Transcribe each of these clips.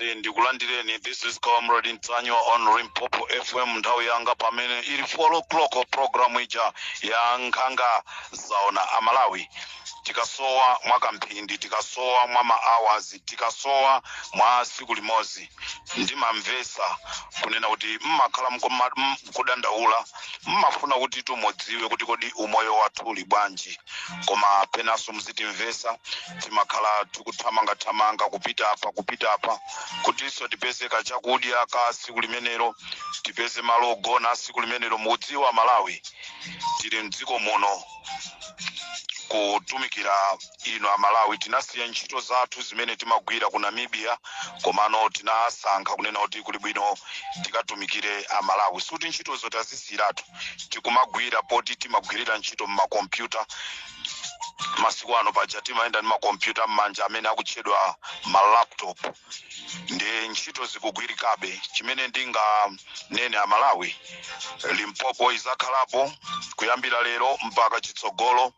Ndikulandireni. This is Comrade Ntanyiwa on Limpopo FM. Nthawi yanga pamene ili 4 o'clock, program ija ya Nkhanga Zaona. Amalawi, tikasowa mwa kamphindi, tikasowa mwa ma hours, tikasowa mwa siku limodzi, ndimamvesa kunena kuti mmakhala kudandaula, mmafuna kuti tumudziwe kuti kodi umoyo wathu uli bwanji. Koma penanso muzitimvesa, timakhala tikuthamangathamanga kupita apa, kupita apa, kutinso tipeze kachakudya ka siku limenelo, tipeze malo ogona siku limenelo. Mukudziwa Malawi, tili mdziko muno kutumikira inu Amalawi. Tinasiya ntchito zathu zimene timagwira ku Namibia, komano tinasankha kunena kuti kuli bwino tikatumikire Amalawi. Suti ntchitozo tazisiyiratu, tikumagwira poti timagwirira ntchito mmakompyuta. Masiku ano paja timayenda ndi makompyuta m'manja amene akutchedwa ma laptop, ndi ntchito zikugwirikabe. Chimene ndinganene Amalawi, Limpopo izakhalapo kuyambira lero mpaka chitsogolo.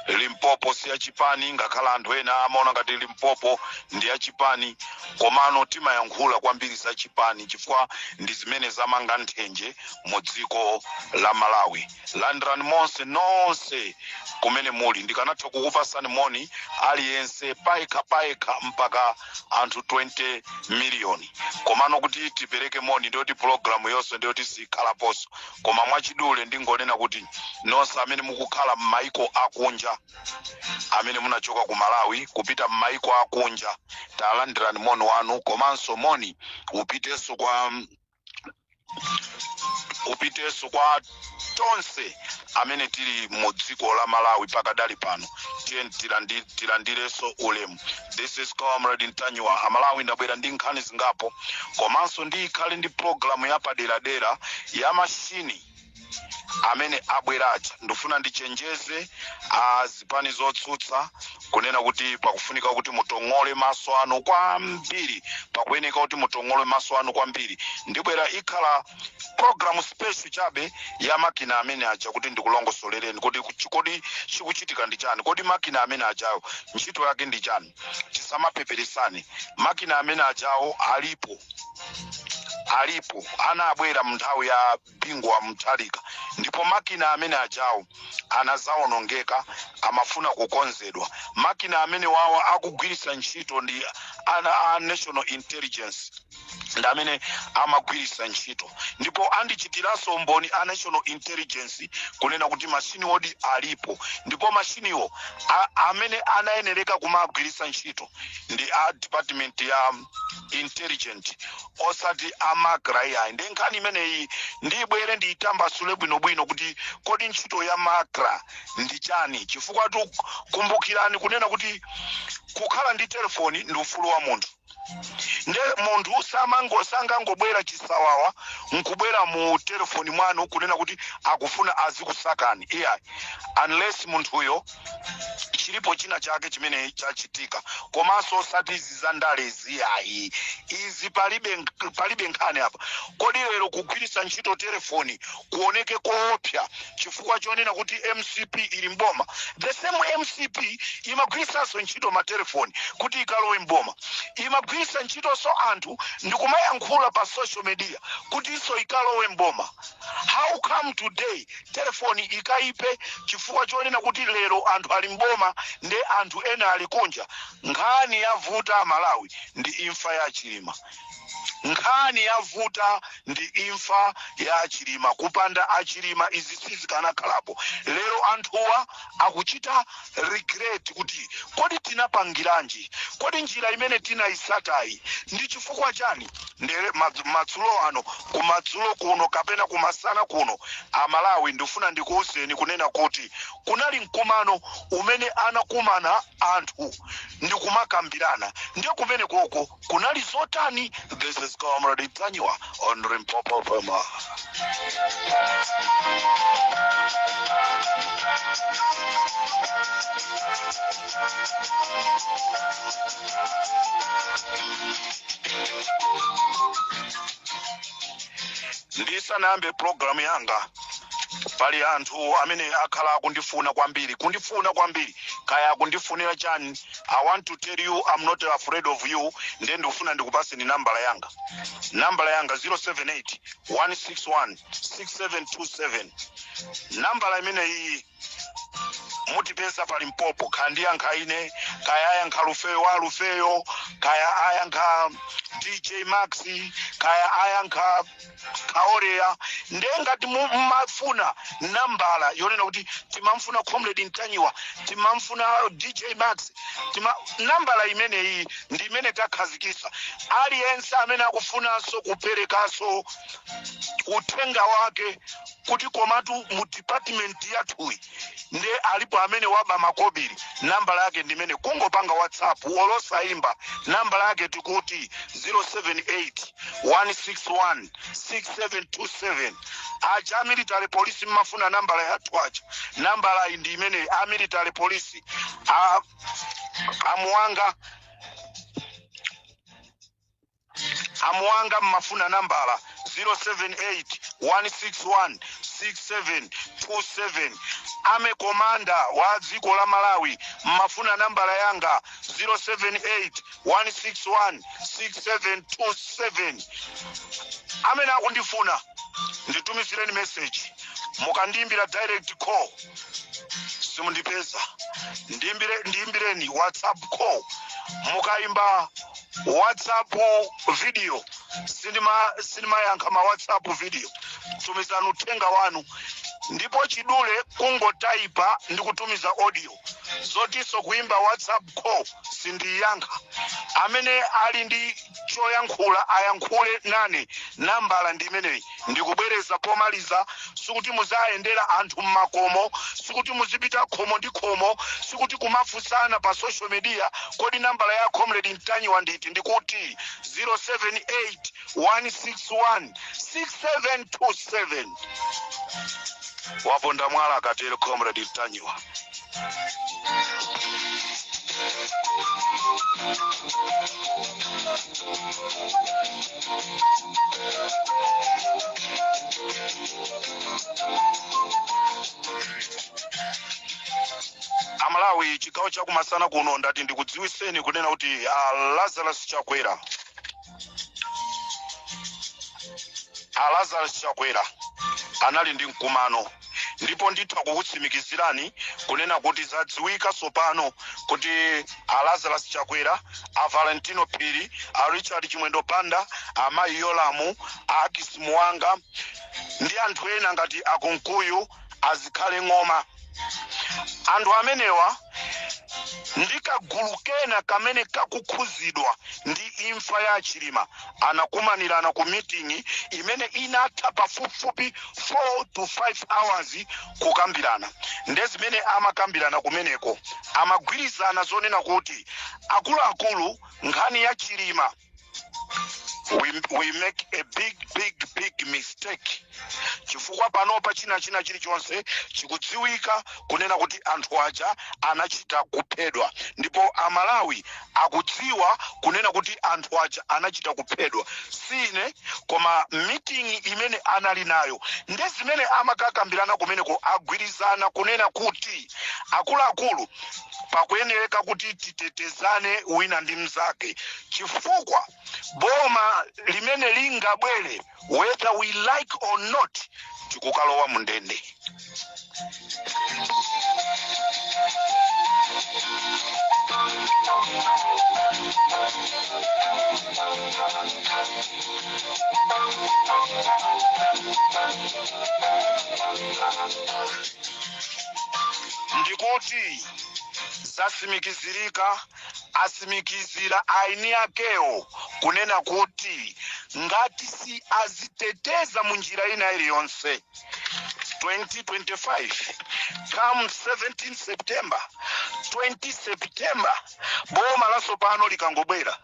Limpopo si yachipani, ngakhala anthu ena amaona ngati Limpopo ndi yachipani, komano timayankhula kwambiri za chipani chifukwa ndi zimene zamanga nthenje mu dziko la Malawi. Landirani monse nonse kumene muli. Ndikanatha kukupasani moni aliyense payekha payekha mpaka anthu 20 miliyoni, komano kuti tipereke moni ndiyoti pulogalamu yonse ndiyoti sikhalaponso. Koma mwachidule ndingonena kuti nonse amene mukukhala m'maiko akunja, amene munachoka ku Malawi kupita m'maiko akunja, talandirani moni wanu. Komanso moni upitenso kwa tonse amene tili mu dziko la Malawi pakadali pano. Tiye tilandirenso ulemu. This is Comrade Ntanyiwa. Amalawi, ndabwera ndi nkhani zingapo, komanso ndikhale ndi programu yapaderadera ya mashini amene abweracha. Ndifuna ndichenjeze a zipani zotsutsa kunena kuti pakufunika kuti mutong'ole maso anu kwambiri, pakuyeneka kuti mutong'ole maso anu kwambiri. Ndibwera, ikhala program special chabe ya makina amene aja, kuti ndikulongosolereni kuti kodi chikuchitika ndi chani, kodi makina amene ajawo ntchito yake ndi chani. Tisamapeperesane. Makina amene ajawo alipo, alipo, anabwera mu nthawi ya Bingu wa Mutharika, ndipo makina amene ajawo anazawonongeka, amafuna kukonzedwa. Makina amene wawa akugwiritsa ntchito ndi ana a National Intelligence, ndi amene amagwiritsa ntchito, ndipo andichitiranso umboni a National Intelligence kunena kuti mashini wodi alipo, ndipo mashiniwo amene anayenereka kumagwiritsa ntchito ndi a department ya intelligent, osati a MACRA iyayi. Ndi nkhani imeneyi ndibwere ndiyitambasule bwinobwino kuti kodi ntchito ya MACRA ndi chani, chifukwa kumbukirani kunena kuti kukhala ndi telefoni ndi ufulu wa munthu. Nde munthu sangangobwera chisawawa nkubwera mu telefoni mwanu kunena kuti akufuna azikusakani, iyayi, unless munthuyo chilipo china chake chimene chachitika. Komanso osati izi za ndale ziyayi, izi palibe, palibe nkhani apa. Kodi lero kugwiritsa ntchito telefoni kuoneke koopsa chifukwa chonena kuti MCP ili mboma? The same MCP imagwiritsanso ntchito matelefoni kuti ikalowe mboma, imagwiritsa ntchitonso anthu ndikumayankhula pa social media kuti inso ikalowe mboma. How come today telefoni ikaipe chifukwa chonena kuti lero anthu ali mboma nde anthu ena ali kunja? Nkhani yavuta Malawi ndi imfa ya Chilima. Nkhani yavuta ndi imfa ya Chilima. Kupanda Achilima izi sizikanakhalapo. Lero anthuwa akuchita regret kuti kodi tinapangiranji? Kodi njira imene tinayisatayi ndi chifukwa chani? Ndere madzulo ano, kumadzulo kuno kapena kumasana kuno, Amalawi, ndifuna ndikuwuzeni kunena kuti kunali mkumano umene anakumana anthu ndikumakambirana. Ndiye kumene koko kunali zotani? This is Comrade Ntanyiwa on Limpopo FM. Ndisanayambe programu yanga, pali anthu amene akhala akundifuna kwambiri, kundifuna kwambiri, kaya akundifunira chani. I want to tell you I'm not afraid of you. Ndiye ndikufuna ndikupaseni nambala yanga, nambala yanga 078 161 6727. Nambala imene iyi mutipeza pa Limpopo. Kaya ndiyankha ine, kaya ayankha Lufeyo wa Lufeyo, kaya ayankha DJ Max, kaya ayankha Kaorea. Ndiye ngati mumafuna nambala yonena kuti timamfuna Comrade Ntanyiwa, timamfuna DJ Max, nambala imeneyi ndi imene takhazikisa. Aliyense amene akufunanso kuperekanso uthenga wake kuti komatu mu department yathuyi nde alipo amene waba makobiri, nambala yake ndimene kungopanga WhatsApp olo osayimba. Nambala yake tikuti 078 161 6727. Aja a military police mmafuna nambala yathu aja, nambala iyi ndi imene. A military police, amuwanga, amuwanga mmafuna nambala 078 161 6727. Army commander wa dziko la Malawi mmafuna nambala yanga 078 161 6727. Amene akundifuna nditumizireni message. Mukandiimbira direct call simundipeza. Ndiimbireni WhatsApp call. Mukaimba WhatsApp video sindimayankha ma WhatsApp video. Tumizani uthenga wanu ndipo chidule kungotaipa ndi kutumiza audio. Zotinso kuimba WhatsApp call sindiyankha. Amene ali ndi choyankhula ayankhule nane, nambala ndi imeneyi. Ndikubwereza pomaliza, sikuti muzayendera anthu mmakomo, sikuti muzipita khomo ndi khomo, sikuti kumafunsana pa social media kodi nambala ya Comrade Ntanyiwa nditi. Ndikuti 078 161 6727. Waponda mwala akatero Comrade Ntanyiwa. Amalawi, chigawo chakumasana kuno ndati ndikudziwiseni kunena kuti a Lazarus Chakwera, a Lazarus Chakwera anali ndi mkumano, ndipo nditha kukutsimikizirani kunena kuti zadziwika tsopano kuti a Lazarus Chakwera, a Valentino Phiri, a Richard Chimwendo Banda, a Mayi Yolamu, a Akis Muwanga ndi anthu ena ngati a Kunkuyu, a Zikhale Ng'oma, anthu amenewa ndi kagulu kena kamene kakukhuzidwa ndi imfa ya Chilima anakumanirana ku meeting imene inatha pafupifupi 4 to 5 hours kukambirana. Nde zimene amakambirana kumeneko, amagwirizana zonena kuti akuluakulu, nkhani ya Chilima we make a big big big mistake, chifukwa panopa china chilichonse chikudziwika kunena kuti anthu aja anachita kuphedwa, ndipo Amalawi akudziwa kunena kuti anthu aja anachita kuphedwa. Sine koma meeting imene anali nayo ndi zimene amakakambirana kumeneko, agwirizana kunena kuti akuluakulu, pakuyenereka kuti titetezane wina ndi mnzake, chifukwa boma limene lingabwere, whether we like or not, tikukalowa mu ndende. Ndikuti zatsimikizirika, atsimikizira aini akewo kunena kuti ngati si aziteteza mu njira ina iliyonse, 2025 come 17 September, 20 September, boma latsopano likangobwera,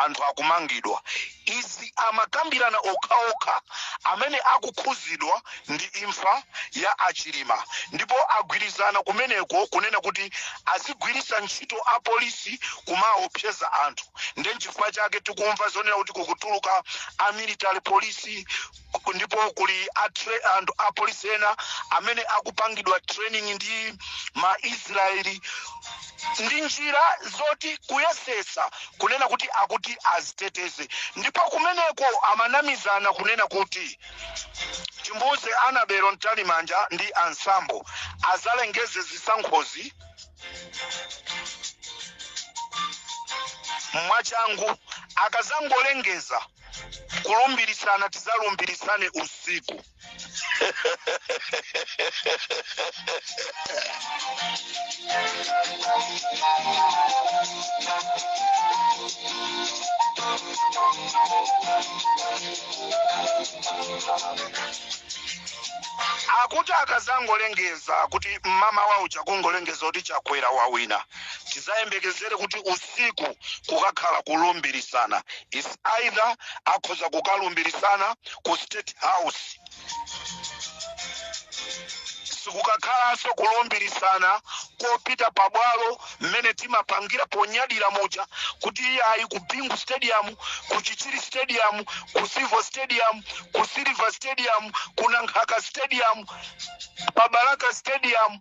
anthu akumangidwa. Izi amakambirana okhaokha amene akukhuzidwa ndi imfa ya a Chilima, ndipo agwirizana kumeneko kunena kuti azigwiritsa ntchito apolisi kumaopseza anthu. Nde nchifukwa chake tikumva zonena kuti kukutuluka a military police. Ndipo kuli anthu apolisi ena amene akupangidwa training ndi ma Israeli, ndi njira zoti kuyesesa kunena kuti akuti aziteteze. Ndipo kumeneko amanamizana kunena kuti Chimbuze Annabel Mtalimanja ndi Ansambo azalengeze zisankhozi mwachangu. Akazangolengeza kulumbirisana, tizalumbirisane usiku. Akuti akazangolengeza kuti mmamawa uja kungolengeza kuti Chakwera wawina, tizayembekezere kuti usiku kukakhala kulumbirisana. Is either akhoza kukalumbirisana ku State House, sikukakhalanso kulumbirisana kopita pabwalo mmene timapangira ponyadira muja, kuti iyayi, ku Bingu Stadium, ku Chichiri Stadium, ku Civo Stadium, ku Silver Stadium, ku Nankhaka Stadium, pa Balaka Stadium,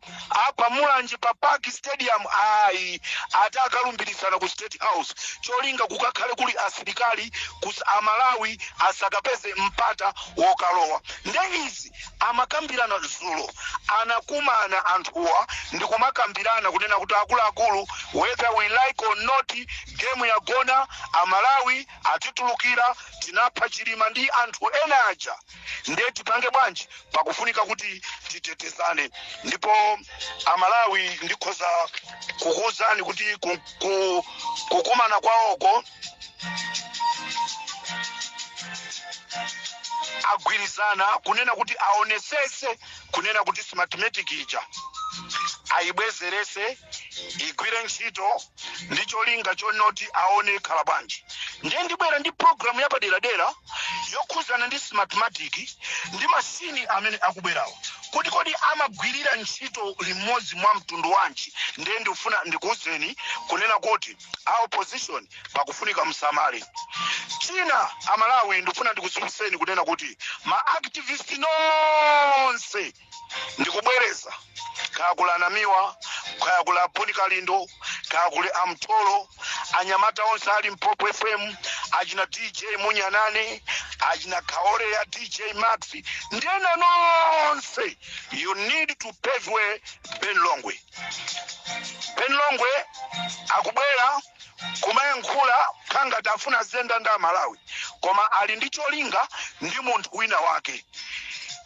pa Mulanje pa Park Stadium. Ayi, ati akalumbirisana ku State House, cholinga kukakhale kuli asilikali kuti Amalawi asakapeze mpata wokalowa. Nde izi amakambirana dzulo, anakumana anthuwa ndikumakambirana kunena kuti akuluakulu, whether we like or not, game yagona, Amalawi atitulukira, tinapha Chilima ndi anthu ena aja, ndiye tipange bwanji? Pakufunika kuti titetezane. Ndipo Amalawi, ndikhoza kukuwuzani kuti kukumana kwawoko agwirizana kunena kuti aonesese kunena kuti Smartmatic ija ayibwezerese igwire ntchito, ndi cholinga chonoti aone ikhala bwanji. Ndiye ndibwera ndi programu yapaderadera yokhuzana ndi Smartmatic ndi mashini amene akubwerawo, kuti kodi amagwirira ntchito limodzi mwa mtundu wanji. Ndiye ndikufuna ndikuwuzeni kunena kuti a opposition pakufunika msamale. China, Amalawi, ndikufuna ndikudziwitseni kunena kuti ma activist nonse, ndikubwereza, kaya kuli Anamiwa, kaya kuli Aboni Kalindo, kaya kuli Amtolo, anyamata onse ali Limpopo FM, achina DJ Munyanane, achina Kaole ya DJ Max ndi ena nonse, you need to pave way Ben Longwe. Ben Longwe akubwera kumayankhula khangati afuna aziyenda ndi Amalawi, koma ali ndi cholinga ndi munthu wina wake.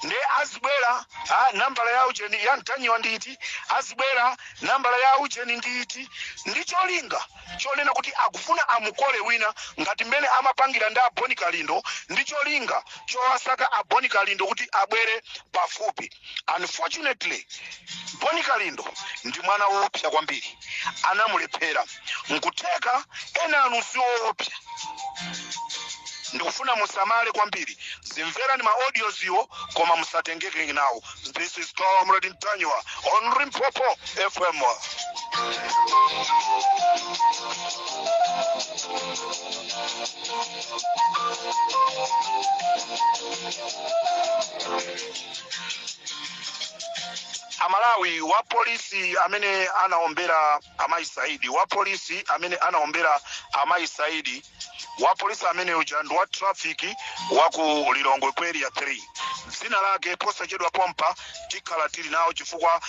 Nde azibwera, ah, nambala ya ujeni ya Mtanyiwa nditi, azibwera nambala ya ujeni nditi, ndi cholinga chonena kuti akufuna amukole wina ngati mmene amapangira ndi Aboni Kalindo, ndi cholinga chowasaka Aboni Kalindo kuti abwere pafupi. Unfortunately, Boni Kalindo ndi mwana woopsa kwambiri, anamulephera. Nkutheka ena anu si woopsa. Ndikufuna musamale kwambiri. Zimverani ma audios iwo, koma musatengeke nawo. This is Comrade Ntanyiwa on Limpopo FM. Amalawi, wa polisi amene anaombera amayi Saidi, wa polisi amene anaombera amayi Saidi, wa polisi amene uja ndi wa traffic wa ku Lilongwe ku Area 3. Dzina lake posachedwa pompa tikhala tili nawo, chifukwa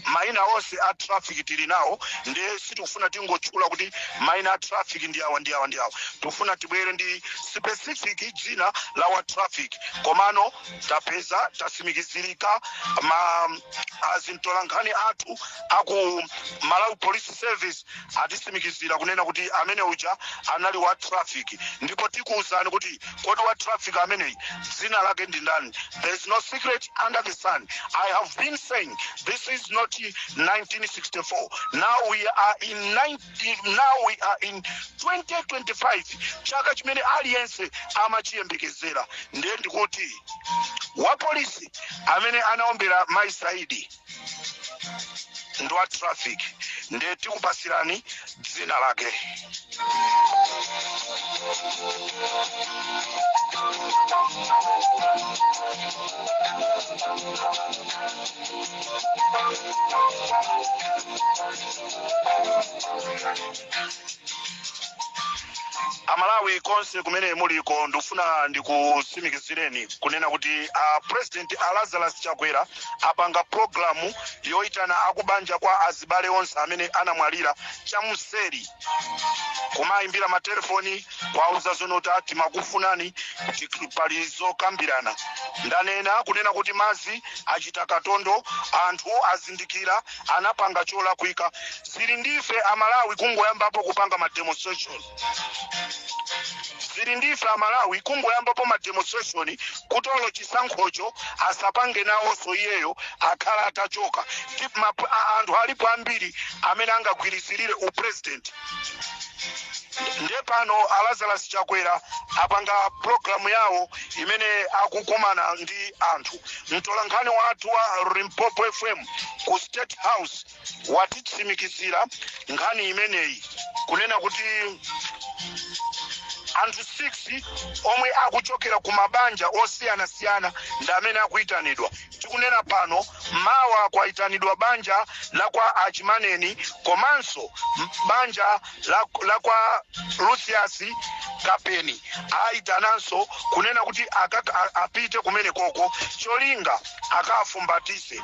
mayina onse a traffic tili nawo. Ndiye sitikufuna tingotchula kuti mayina a traffic ndi awa, ndi awa, ndi awa. Tikufuna tibwere ndi specific dzina la wa traffic. Komano tapeza, tasimikizirika, ma azintolankhani athu aku Malawi Police Service atisimikizira kunena kuti amene uja anali wa traffic. Ndipo tikuwuzani kuti kodi wa traffic ameneyi dzina lake ndi ndani. There is no secret under the sun. I have been saying this is not 1964. Now we are in 2025, chaka chimene aliyense amachiyembekezera. Ndiye ndikuti wa polisi amene anaombera mai Saidi ndi wa traffic, ndiye tikupasirani dzina lake. Amalawi konse kumene muliko, ndikufuna ndikutsimikizireni kunena kuti a President a Lazarus Chakwera apanga programu yoyitana akubanja kwa azibale onse amene anamwalira chamseri, kumayimbira matelefoni, kuwauza zonoti timakufunani, pali zokambirana. Ndanena kunena kuti mazi achita katondo, anthu azindikira anapanga cholakwika. Zili ndife Amalawi kungoyambapo kupanga ma demonstration. Zili ndife Amalawi kungoyambapo ma demonstration kuti olo chisankhocho asapange nawonso, iyeyo akhala atachoka. Anthu alipo ambiri amene angagwirizirire upresident. Nde pano a Lazarus Chakwera apanga programu yawo imene akukumana ndi anthu. Mtolankhani wathu wa Limpopo FM ku State House watitsimikizira nkhani imeneyi kunena kuti anthu 6 omwe akuchokera ku mabanja osiyanasiyana ndi amene akuyitanidwa. Tikunena pano, mawa kwayitanidwa banja la kwa Achimaneni komanso banja la kwa Lucius Kapeni. Ayitananso kunena kuti apite kumene koko, cholinga akafumbatise.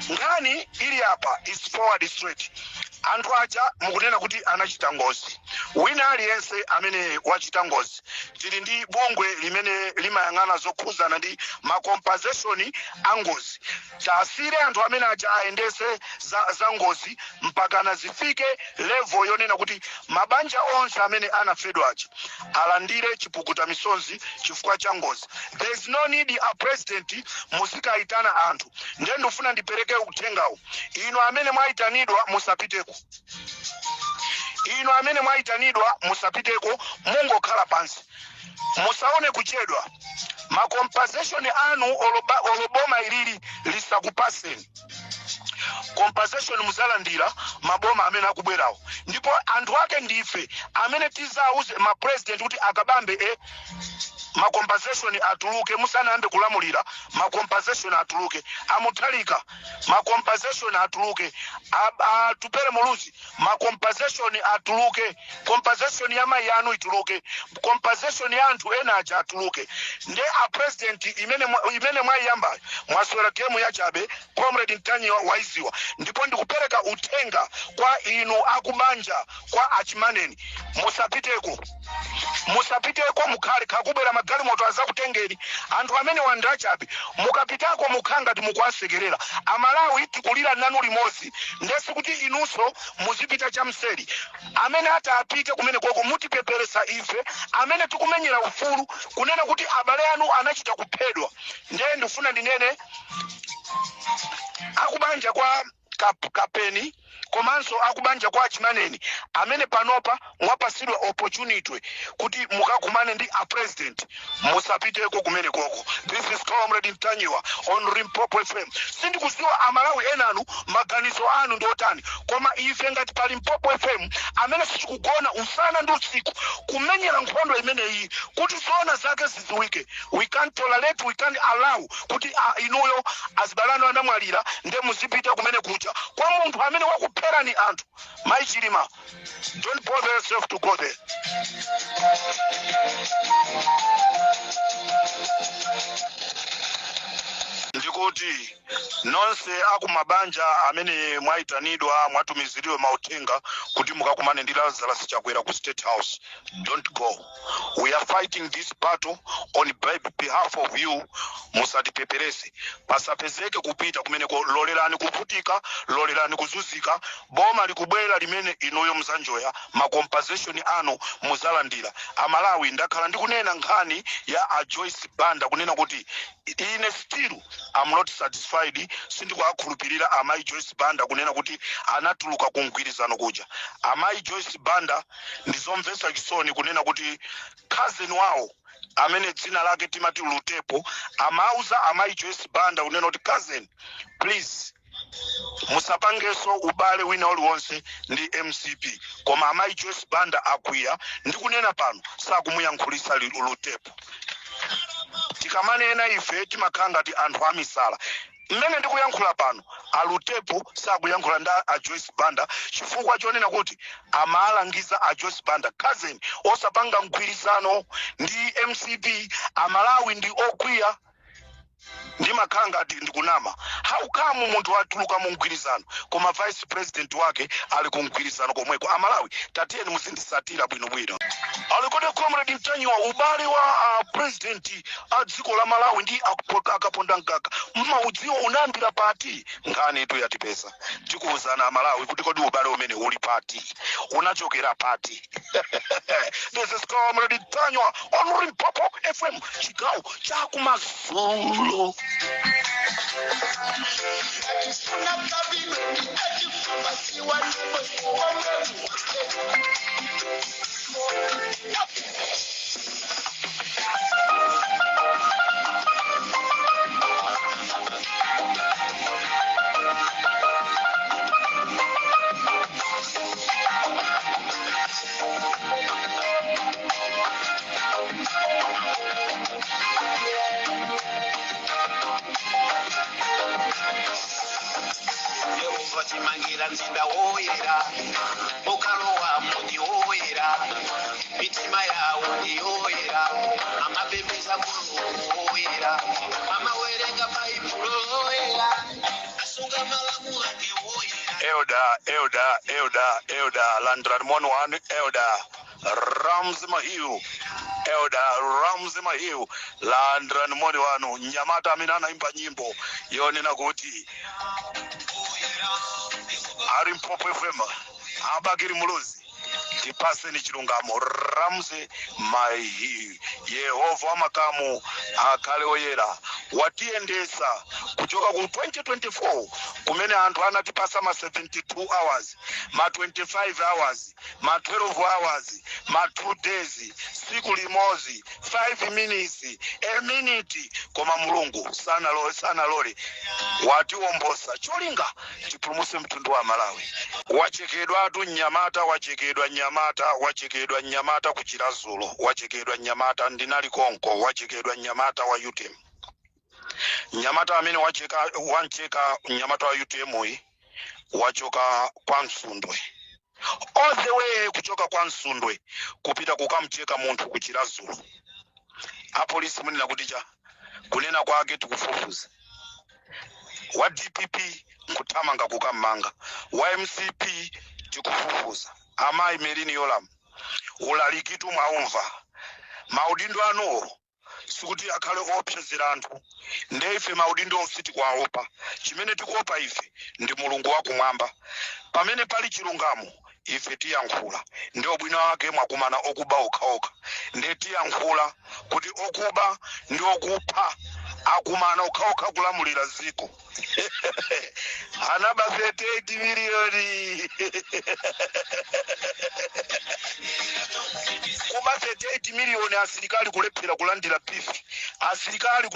Nkhani ili apa is forward straight. Anthu aja mukunena kuti anachita ngozi. Wina aliyense amene wachita ngozi, tili ndi bungwe limene limayang'ana zokhuzana ndi ma compensation a ngozi. Tasire anthu amene aja ayendese za ngozi mpakana zifike level yonena kuti mabanja onse amene anafedwa aja alandire chipukuta misonzi chifukwa cha ngozi. There is no need a president muzikayitana anthu. Ndiye ndifuna ndipereke uthengawu: inu amene mwayitanidwa, musapiteko. Inu amene mwayitanidwa, musapiteko, mungokhala pansi, musaone kuchedwa. Ma compensation anu, olo boma ilili lisakupaseni compensation, muzalandira maboma amene akubwerawo. Ndipo anthu ake ndife amene tizauze ma president kuti akabambe ma compensation atuluke musanayambe kulamulira, ma compensation atuluke. Amuthalika, ma compensation atuluke. Atupere Muluzi, ma compensation atuluke. Compensation ya mayi anu ituluke, compensation ya anthu ena aja atuluke. Nde a president, imene mwayiyambayo, mwaswera game yachabe. Comrade Ntanyiwa waiziwa. Ndipo ndikupereka uthenga kwa inu akubanja kwa Achimaneni, musapiteko, musapiteko, mukhale khakubwera magalimoto azakutengeni. Anthu amene wandachabe, mukapitako mukhala ngati mukuwasekerera. Amalawi tikulira nanu limodzi, ndesi kuti inunso muzipita chamseri. Amene ati apite kumene koko, mutipeperesa ife amene tikumenyera ufulu kunena kuti abale anu anachita kuphedwa. Ndiye ndifuna ndinene akubanja kwa Kapeni komanso akubanja kwa Achimaneni amene panopa mwapasidwa opportunity kuti mukakumane ndi a president, musapiteko kumene koko. This is Comrade Ntanyiwa on Limpopo FM. Sindikuziwa Amalawi enanu maganizo anu ndi otani, koma ife ngati pa Limpopo FM amene sitikugona usana ndi usiku kumenyera nkhondo imeneyi kuti zoona zake ziziwike, we can't tolerate, we can't allow kuti inuyo azibale anu anamwalira, nde muzipita kumene kuja kwa munthu amene wakupherani anthu. Mai Chilima, don't bother yourself to go there. Ndikuti nonse akumabanja amene mwayitanidwa, mwatumiziridwe mauthenga kuti mukakumane ndi Lazarus Chakwera ku State House, don't go. We are fighting this battle on behalf of you. Musatipeperese, pasapezeke kupita kumeneko. Lolerani kuvutika, lolerani kuzunzika. Boma likubwera limene inuyo muzanjoya, ma compensation anu muzalandira. Amalawi, ndakhala ndikunena nkhani ya a Joyce Banda kunena kuti ine still I'm not satisfied. Sindikuwakhulupirira amayi Joyce Banda kunena kuti anatuluka ku mgwirizano kuja. Amayi Joyce Banda, ndizomvetsa chisoni kunena kuti cousin wawo amene dzina lake timati Lutepo amauza amayi Joyce Banda kunena kuti, "Cousin, please, musapangenso ubale wina uliwonse ndi MCP." Koma amayi Joyce Banda akwiya, ndikunena pano sakumuyankhulisa Lutepo. Tikamanena ife timakhala ngati anthu amisala. Mmene ndikuyankhula pano, a Lutepo sakuyankhula ndi a Joyce Banda chifukwa chonena kuti amalangiza a Joyce Banda, cousin, osapanga mgwirizano ndi MCP. Amalawi ndi okwiya. Ndimakhala ngati ndikunama. How come munthu atuluka mu mgwirizano koma vice president wake ali ku mgwirizano komweko? Amalawi, tatiyeni muzindisatira bwinobwino. Alikode Comrade Mtanyiwa, ubale wa president a dziko la Malawi ndi Akaponda Mkaka mmaudziwa? Unayambira pati? Nkhani itu yatipeza, tikuwuzana Amalawi kuti kodi ubale umene uli pati, unachokera pati? This is Comrade Mtanyiwa on Limpopo FM, chigawo chakumadzulo. Tifuna kabineti echifambasiwa nebo. Yehova timangira mzinda woyera, ukalowa muji woyera, mitima yawo ndiyoyera, amapembeza Mulungu woyera, amawerenga Baibulo loyera, asunga malamulo ake woyera. Elder, Elder, Elder, Elder, landirani moni wanu, Elder Ramsey Mahiu. Elder Ramsey Mahiu, landirani moni wanu. Mnyamata amene anaimba nyimbo yonena kuti a Limpopo FM, a Bakili Muluzi, tipaseni chilungamo. Ramsey Mahiu, Yehova wamakamu akhale oyera. Watiyendesa kuchoka ku 2024 kumene anthu anatipasa ma 72 hours, ma 25 hours, ma 12 hours, ma 2 days, siku limodzi, 5 minutes, a minute, koma Mulungu sanalole, sanalole. Watiwombosa cholinga tipulumuse mtundu wa Malawi. Wachekedwatu mnyamata, wachekedwa mnyamata, wachekedwa mnyamata ku Chiradzulu, wachekedwa mnyamata. Ndinali konko. Wachekedwa mnyamata wa UTM, mnyamata amene wacheka, wancheka mnyamata wa UTM uyi wachoka kwa Msundwe, all the way kuchoka kwa Msundwe kupita kukamcheka munthu ku Chiradzulu. Apolisi munena kuti cha kunena kwake tikufufuza. Wa DPP nkuthamanga kukammanga, wa MCP tikufufuza. Amayi Merlyne Yolamu, ulalikitu mwaumva. Maudindo anuwo sikuti akhale opsezera anthu. Nde ife maudindo sitikuwaopa. Chimene tikuopa ife ndi Mulungu wakumwamba. Pamene pali chilungamo ife tiyankhula. Ndi ubwino wake mwakumana okuba okhaokha, nde tiyankhula kuti okuba ndi okupha akumana okhaokha kulamulira ziko. Anaba 38 miliyoni, kuba 38 miliyoni, asilikali kulephera kulandira PIF, asilikali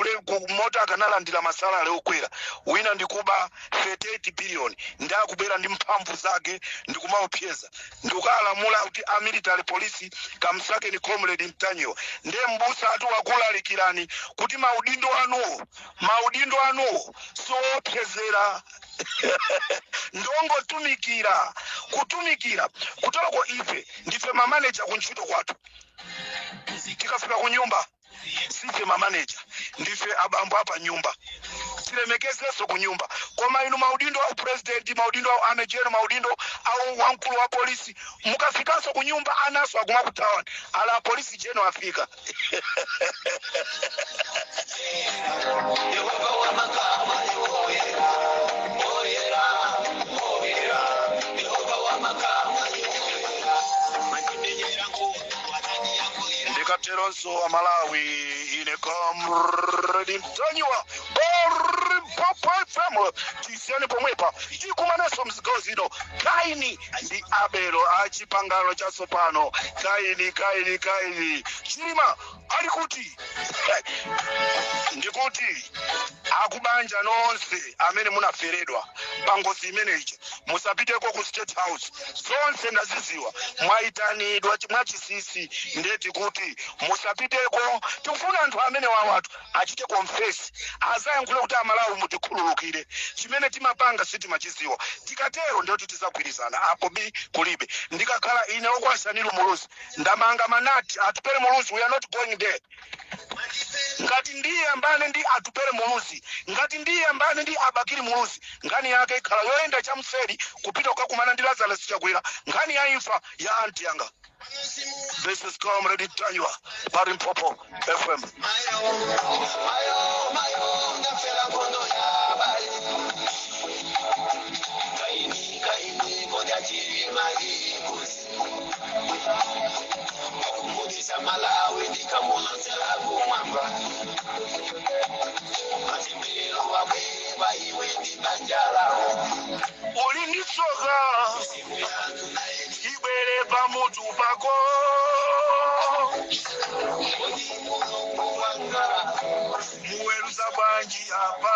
mota akanalandira ma salary okwera. Wina ndikuba 38 billion, ndi akubwera ndi mphamvu zake ndikumaopseza, ndikukalamula kuti a military police kamsakeni Comrade Mtanyiwa. Ndiye mbusa ati wakulalikirani kuti maudindo anuwo, maudindo anuwo siwoopsezera, ndongotumikira, kutumikira kutoloko. Ife ndife mamaneja kuntchito kwathu. Tikafika ku nyumba sife mamaneja, ndife abambo apa nyumba, tilemekezenso ku nyumba. Koma inu maudindo au president, maudindo au army general, maudindo au wamkulu wa polisi, mukafikanso ku nyumba anaso akumakuthawani, ala police general afika. Yehova wamakamu woyera, woyera, woyera. Yehova wamakamu woyera, mandimenyera nkhondo anandiyankhulira. Ndikateronso Amalawi, ine Comrade Mtanyiwa pa Limpopo FM, tisiyane pomwepa, tikumanenso mzigawo zino. Kaini ndi Abelo achipangano chatsopano. Kaini, Kaini, Kaini, Chilima ali kuti? Ndikuti akubanja nonse amene munaferedwa pa ngozi imeneyi, Musapiteko ku State House. Zonse ndaziziwa. Mwayitanidwa mwachisisi. Ndeti kuti musapiteko. Tikufuna anthu amene wawatu achite confess, azayankhule kuti, "Amalawi, mutikhululukire, chimene timapanga sitimachiziwa." Tikatero ndiyoti tizagwirizana. Apo bi kulibe. Ndikakhala ine okwasanilu Muluzi, ndamanga manati. Atupere Muluzi, we are not going there. Ngati ndiyambane ndi Atupere Muluzi, ngati ndiyambane ndi Abakiri Muluzi, nkhani yake ikhala yoyenda chamseri kupita kukakumana ndi Lazarus Chakwera, nkhani ya imfa ya anti yanga. This is Comrade Ntanyiwa pa Limpopo FM. Mayo, mayo, mayo, ndafela nkhondo ya bali. Kaini, kaini, kodya chilima ikuzi. Wakumudisa Malawi ndikamulonzela kumwamba. Matemberero wabweba iwe ndi banja lawo. Uli ndi tsoka. Simu yanu naye. Ibwere pamutu pako. Kodi Mulungu wanga. Muweruza bwanji apa?